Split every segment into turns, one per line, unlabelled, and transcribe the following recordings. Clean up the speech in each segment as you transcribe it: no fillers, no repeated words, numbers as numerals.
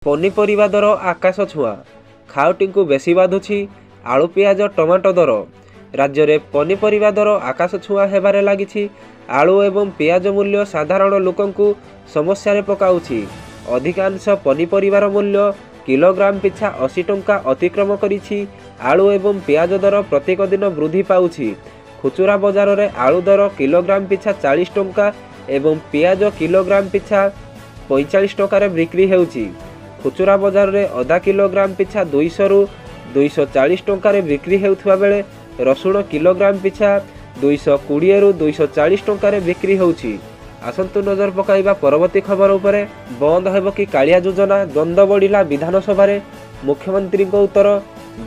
ପନିପରିବା ଦର ଆକାଶ ଛୁଆଁ, ଖାଉଟିଙ୍କୁ ବେଶୀ ବାଧୁଛି ଆଳୁ, ପିଆଜ, ଟମାଟୋ ଦର। ରାଜ୍ୟରେ ପନିପରିବା ଦର ଆକାଶ ଛୁଆଁ ହେବାରେ ଲାଗିଛି। ଆଳୁ ଏବଂ ପିଆଜ ମୂଲ୍ୟ ସାଧାରଣ ଲୋକଙ୍କୁ ସମସ୍ୟାରେ ପକାଉଛି। ଅଧିକାଂଶ ପନିପରିବାର ମୂଲ୍ୟ କିଲୋଗ୍ରାମ ପିଛା 80 ଟଙ୍କା ଅତିକ୍ରମ କରିଛି। ଆଳୁ ଏବଂ ପିଆଜ ଦର ପ୍ରତ୍ୟେକ ଦିନ ବୃଦ୍ଧି ପାଉଛି। ଖୁଚୁରା ବଜାରରେ ଆଳୁ ଦର କିଲୋଗ୍ରାମ ପିଛା 40 ଟଙ୍କା ଏବଂ ପିଆଜ କିଲୋଗ୍ରାମ ପିଛା 45 ଟଙ୍କାରେ ବିକ୍ରି ହେଉଛି। ଖୁଚୁରା ବଜାରରେ ଅଦା କିଲୋଗ୍ରାମ ପିଛା 200ରୁ 240 ଟଙ୍କାରେ ବିକ୍ରି ହେଉଥିବା ବେଳେ ରସୁଣ କିଲୋଗ୍ରାମ ପିଛା 220ରୁ 240 ଟଙ୍କାରେ ବିକ୍ରି ହେଉଛି। ଆସନ୍ତୁ ନଜର ପକାଇବା ପରବର୍ତ୍ତୀ ଖବର ଉପରେ। ବନ୍ଦ ହେବ କି କାଳିଆ ଯୋଜନା? ଦ୍ୱନ୍ଦ୍ୱ ବଢ଼ିଲା ବିଧାନସଭାରେ ମୁଖ୍ୟମନ୍ତ୍ରୀଙ୍କ ଉତ୍ତର।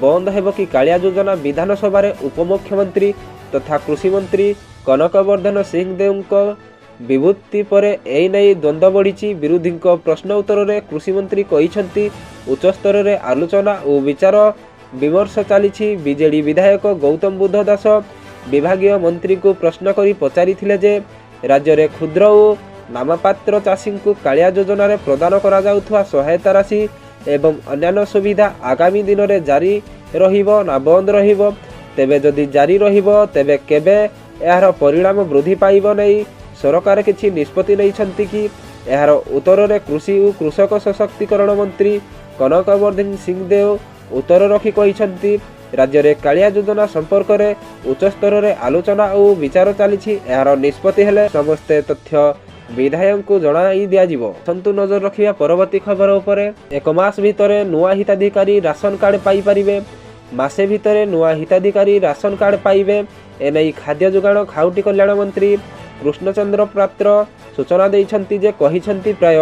ବନ୍ଦ ହେବ କି କାଳିଆ ଯୋଜନା? ବିଧାନସଭାରେ ଉପମୁଖ୍ୟମନ୍ତ୍ରୀ ତଥା କୃଷିମନ୍ତ୍ରୀ କନକ ବର୍ଦ୍ଧନ ସିଂହଦେଓଙ୍କ ବିବୃତ୍ତି ପରେ ଏନେଇ ଦ୍ୱନ୍ଦ୍ୱ ବଢ଼ିଛି। ବିରୋଧୀଙ୍କ ପ୍ରଶ୍ନ ଉତ୍ତରରେ କୃଷିମନ୍ତ୍ରୀ କହିଛନ୍ତି, ଉଚ୍ଚସ୍ତରରେ ଆଲୋଚନା ଓ ବିଚାର ବିମର୍ଶ ଚାଲିଛି। ବିଜେଡି ବିଧାୟକ ଗୌତମ ବୁଦ୍ଧ ଦାସ ବିଭାଗୀୟ ମନ୍ତ୍ରୀଙ୍କୁ ପ୍ରଶ୍ନ କରି ପଚାରିଥିଲେ ଯେ, ରାଜ୍ୟରେ କ୍ଷୁଦ୍ର ଓ ନାମମାତ୍ର ଚାଷୀଙ୍କୁ କାଳିଆ ଯୋଜନାରେ ପ୍ରଦାନ କରାଯାଉଥିବା ସହାୟତା ରାଶି ଏବଂ ଅନ୍ୟାନ୍ୟ ସୁବିଧା ଆଗାମୀ ଦିନରେ ଜାରି ରହିବ ନା ବନ୍ଦ ରହିବ? ତେବେ ଯଦି ଜାରି ରହିବ, ତେବେ କେବେ ଏହାର ପରିମାଣ ବୃଦ୍ଧି ପାଇବ ନେଇ ସରକାର କିଛି ନିଷ୍ପତ୍ତି ନେଇଛନ୍ତି କି? ଏହାର ଉତ୍ତରରେ କୃଷି ଓ କୃଷକ ସଶକ୍ତିକରଣ ମନ୍ତ୍ରୀ କନକ ବର୍ଦ୍ଧନ ସିଂହଦେଓ ଉତ୍ତର ରଖି କହିଛନ୍ତି, ରାଜ୍ୟରେ କାଳିଆ ଯୋଜନା ସମ୍ପର୍କରେ ଉଚ୍ଚସ୍ତରରେ ଆଲୋଚନା ଓ ବିଚାର ଚାଲିଛି। ଏହାର ନିଷ୍ପତ୍ତି ହେଲେ ସମସ୍ତ ତଥ୍ୟ ବିଧାୟକଙ୍କୁ ଜଣାଇ ଦିଆଯିବ। ଆସନ୍ତୁ ନଜର ରଖିବା ପରବର୍ତ୍ତୀ ଖବର ଉପରେ। ଏକ ମାସ ଭିତରେ ନୂଆ ହିତାଧିକାରୀ ରାସନ କାର୍ଡ ପାଇପାରିବେ। ମାସେ ଭିତରେ ନୂଆ ହିତାଧିକାରୀ ରାସନ କାର୍ଡ ପାଇବେ। ଏନେଇ ଖାଦ୍ୟ ଯୋଗାଣ ଖାଉଟି କଲ୍ୟାଣ ମନ୍ତ୍ରୀ କୃଷ୍ଣଚନ୍ଦ୍ର ପାତ୍ର ସୂଚନା ଦେଇଛନ୍ତି ଯେ କହିଛନ୍ତି, ପ୍ରାୟ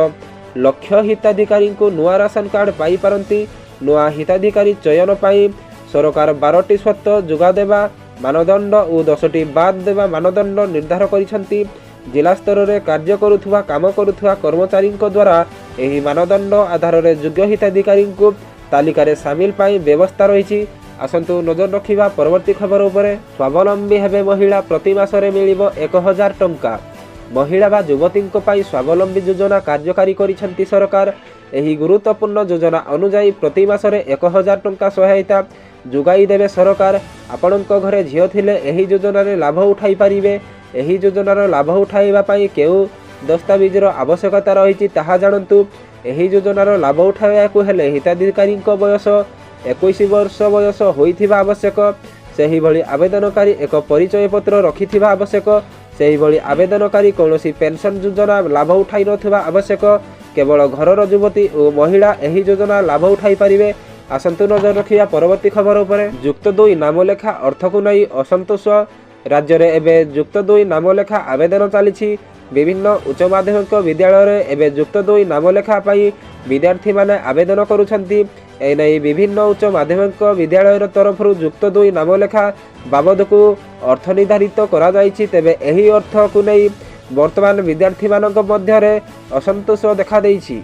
ଲକ୍ଷ ହିତାଧିକାରୀଙ୍କୁ ନୂଆ ରାସନ କାର୍ଡ ପାଇପାରନ୍ତି। ନୂଆ ହିତାଧିକାରୀ ଚୟନ ପାଇଁ ସରକାର 12ଟି ସର୍ତ୍ତ ଯୋଗାଦେବା ମାନଦଣ୍ଡ ଓ 10ଟି ବାଦ୍ ଦେବା ମାନଦଣ୍ଡ ନିର୍ଦ୍ଧାର କରିଛନ୍ତି। ଜିଲ୍ଲା ସ୍ତରରେ କାର୍ଯ୍ୟ କରୁଥିବା କାମ କରୁଥିବା କର୍ମଚାରୀଙ୍କ ଦ୍ୱାରା ଏହି ମାନଦଣ୍ଡ ଆଧାରରେ ଯୋଗ୍ୟ ହିତାଧିକାରୀଙ୍କୁ ତାଲିକାରେ ସାମିଲ ପାଇଁ ବ୍ୟବସ୍ଥା ରହିଛି। ଆସନ୍ତୁ ନଜର ରଖିବା ପରବର୍ତ୍ତୀ ଖବର ଉପରେ। ସ୍ୱାବଲମ୍ବୀ ହେବେ ମହିଳା, ପ୍ରତି ମାସରେ ମିଳିବ 1000 ଟଙ୍କା। ମହିଳା ବା ଯୁବତୀଙ୍କ ପାଇଁ ସ୍ୱାବଲମ୍ବୀ ଯୋଜନା କାର୍ଯ୍ୟକାରୀ କରିଛନ୍ତି ସରକାର। ଏହି ଗୁରୁତ୍ୱପୂର୍ଣ୍ଣ ଯୋଜନା ଅନୁଯାୟୀ ପ୍ରତି ମାସରେ 1000 ଟଙ୍କା ସହାୟତା ଯୋଗାଇ ଦେବେ ସରକାର। ଆପଣଙ୍କ ଘରେ ଝିଅ ଥିଲେ ଏହି ଯୋଜନାରେ ଲାଭ ଉଠାଇ ପାରିବେ। ଏହି ଯୋଜନାର ଲାଭ ଉଠାଇବା ପାଇଁ କେଉଁ ଦସ୍ତାବିଜର ଆବଶ୍ୟକତା ରହିଛି, ତାହା ଜାଣନ୍ତୁ। ଏହି ଯୋଜନାର ଲାଭ ଉଠାଇବାକୁ ହେଲେ ହିତାଧିକାରୀଙ୍କ ବୟସ 21 ବର୍ଷ ବୟସ ହୋଇଥିବା ଆବଶ୍ୟକ। ସେହିଭଳି ଆବେଦନକାରୀ ଏକ ପରିଚୟ ପତ୍ର ରଖିଥିବା ଆବଶ୍ୟକ। ସେହିଭଳି ଆବେଦନକାରୀ କୌଣସି ପେନ୍ସନ୍ ଯୋଜନା ଲାଭ ଉଠାଇ ନଥିବା ଆବଶ୍ୟକ। କେବଳ ଘରର ଯୁବତୀ ଓ ମହିଳା ଏହି ଯୋଜନା ଲାଭ ଉଠାଇ ପାରିବେ। ଆସନ୍ତୁ ନଜର ରଖିବା ପରବର୍ତ୍ତୀ ଖବର ଉପରେ। ଯୁକ୍ତ 2 ନାମଲେଖା ଅର୍ଥକୁ ନେଇ ଅସନ୍ତୋଷ। ରାଜ୍ୟରେ ଏବେ ଯୁକ୍ତ 2 ନାମଲେଖା ଆବେଦନ ଚାଲିଛି। ବିଭିନ୍ନ ଉଚ୍ଚ ମାଧ୍ୟମିକ ବିଦ୍ୟାଳୟରେ ଏବେ ଯୁକ୍ତ 2 ନାମଲେଖା ପାଇଁ ବିଦ୍ୟାର୍ଥୀମାନେ ଆବେଦନ କରୁଛନ୍ତି। ଏନେଇ ବିଭିନ୍ନ ଉଚ୍ଚ ମାଧ୍ୟମିକ ବିଦ୍ୟାଳୟର ତରଫରୁ ଯୁକ୍ତ 2 ନାମଲେଖା ବାବଦକୁ ଅର୍ଥ ନିର୍ଦ୍ଧାରିତ କରାଯାଇଛି। ତେବେ ଏହି ଅର୍ଥକୁ ନେଇ ବର୍ତ୍ତମାନ ବିଦ୍ୟାର୍ଥୀମାନଙ୍କ ମଧ୍ୟରେ ଅସନ୍ତୋଷ ଦେଖାଦେଇଛି।